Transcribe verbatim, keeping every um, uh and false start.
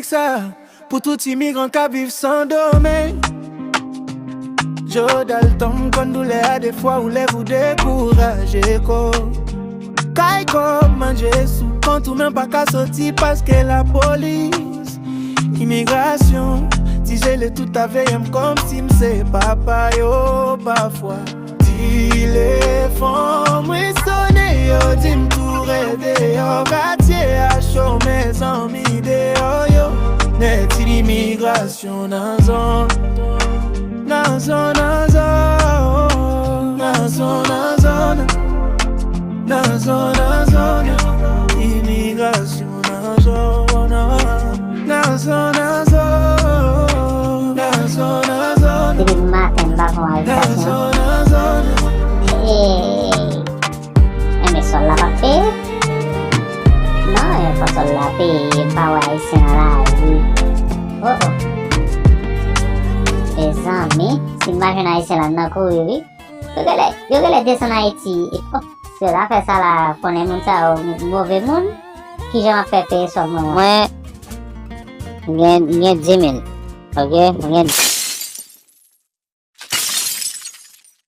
Sa pou tout imigran k ap viv Sendomeng. Jodal tanm konn doulè a, defwa ou lèv ou dekouraje ko. Kay kòb manje sou kont ou, men pa ka soti paske lapolis, imigrasyon, ti jele tout a veye m kòmsi m se papa yo pafwa. Telefòn mwen sonnen, yo di m tou rete deyò katye a cho, mezanmi, deyò yo. Nèt imigrasyon nan zòn, nan zòn, nan zòn, nan zòn, nan zòn, nan zòn, nan zòn, imigrasyon nan zòn, nan zòn, nan zòn, nan zòn, nan zòn. Depi maten m pa fè yon arestasyon. Hey. Enben, sòl la p ap peye? Non, e fò sòl la peye, pa wè ayisyen nan lari. Oh, oh. Mezanmi, si m pa jwenn ayisyen la, m nan kouri, wi. Yo genlè, yo genlè desann Ayiti. Oh, se zafè sa la, konnen moun sa yo move moun. Kijan m ap fè peye sòm mwen an? Mwen, m gen, m gen dis mil. Ok, m gen